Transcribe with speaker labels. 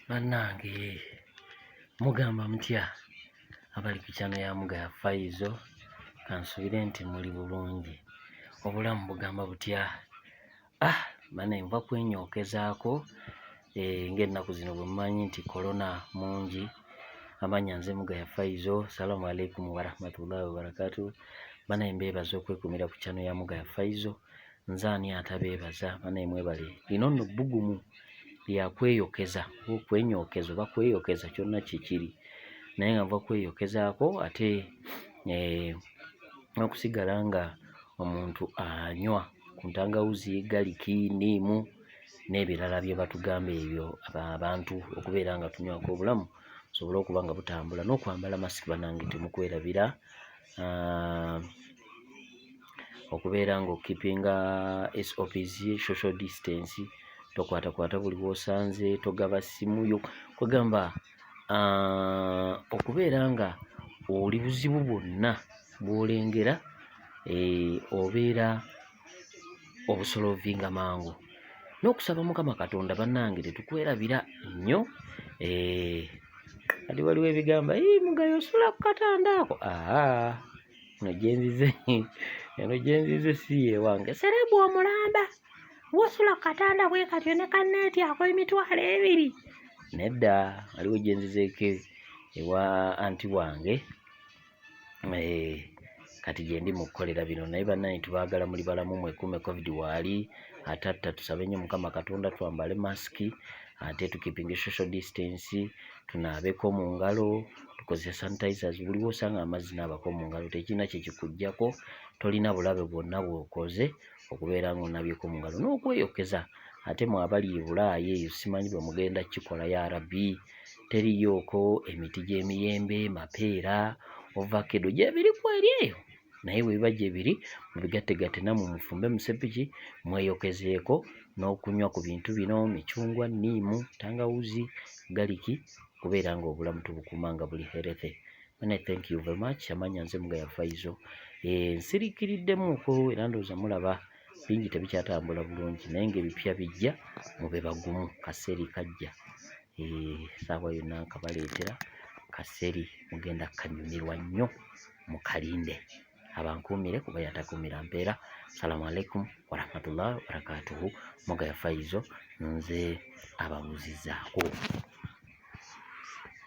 Speaker 1: Bannange mugamba mutya abali ku channel ya Mugaya Faizo, kansubire nti muli bulungi. Obulamu bugamba butya? Ah, bane nva kwenyookezaako ng'ennaku zino bwe mumanyi nti korona mungi. Amannya nze Mugaya Faizo. Salaamu alaikum warahmatullahi wabarakatuh. Banaye mbeebaza okwekumira ku channel ya Mugaya Faizo. Nze ani atabeebaza? Banaye mwebale. Lino nno bbugumu lya kweyokeza oba okwenyookeza oba kweyokeza kyonna kikiri, naye nga nva kweyokezaako ate n'okusigala nga omuntu anywa ku ntangawuzi, galiki, nniimu n'ebirala bye batugamba ebyo abantu okubeera nga tunywako obulamu busobole okuba nga butambula n'okwambala masiki bannange temukwerabira. Okubeera ng'okipinga SOPs, social distance, tokwatakwata buli w'osanze, togaba ssimu yo, kwegamba okubeera nga oli buzibu bwonna bw'olengera obeera obusolovinga mangu n'okusaba Mukama Katonda bannange tetukwerabira nnyo. Kati waliwo ebigamba ii Mugayo osula ku katanda ako, aa eno gye nzize eno gye nzize si yeewange serebu omulamba wosula ku katanda bwe katyo ne kanneeti ak'emitwalo 2. Nedda, waliwo gye nzizeeko ewa anti wange kati gye ndi mu kukolera bino. Naye bannange tubaagala muli balamu, mwekuume COVID waali atatta. Tusabe nnyo Mukama Katonda, twambale masiki ate tukipinge social distance, tunaabeko mu ngalo, tukozese sanitizers. Buli w'osanga amazzi naabako mu ngalo, tekirina kye kikuggyako, tolina bulabe bwonna bw'okoze okubeera ng'onaabyeko mu ngalo n'okweyokeza. Ate mwe abali e Bulaaya eyo simanyi bwe mugenda kukikola ya Rabbi, teriyooko emiti gy'emiyembe, mapeera, ovakedo gyebiriku eri eyo, naye bwe biba gye biri mubigattegatte nammwe mufumbe mu ssepiki mweyokezeeko n'okunywa ku bintu bino micungwa, nniimu, ntangawuzi, galiki okubeera ng'obulamu tubukuuma nga buli healthy. Bane thank you very much. Amannya nze Mugaya Faizo. Nsiriikiriddemuuko era ndowooza mulaba bingi tebikyatambula bulungi, naye ng'ebipya bijja, mube bagumu, kaseeri kajja. Essaawa yonna nkabaleetera kaseeri mugenda kanyumirwa nnyo mukalinde. Abankuumire kuba yatakuumira mpeera. Salaamu alaikum warahmatullahi wabarakatuhu. Mugaya Faizo nze ababuuzizzaako.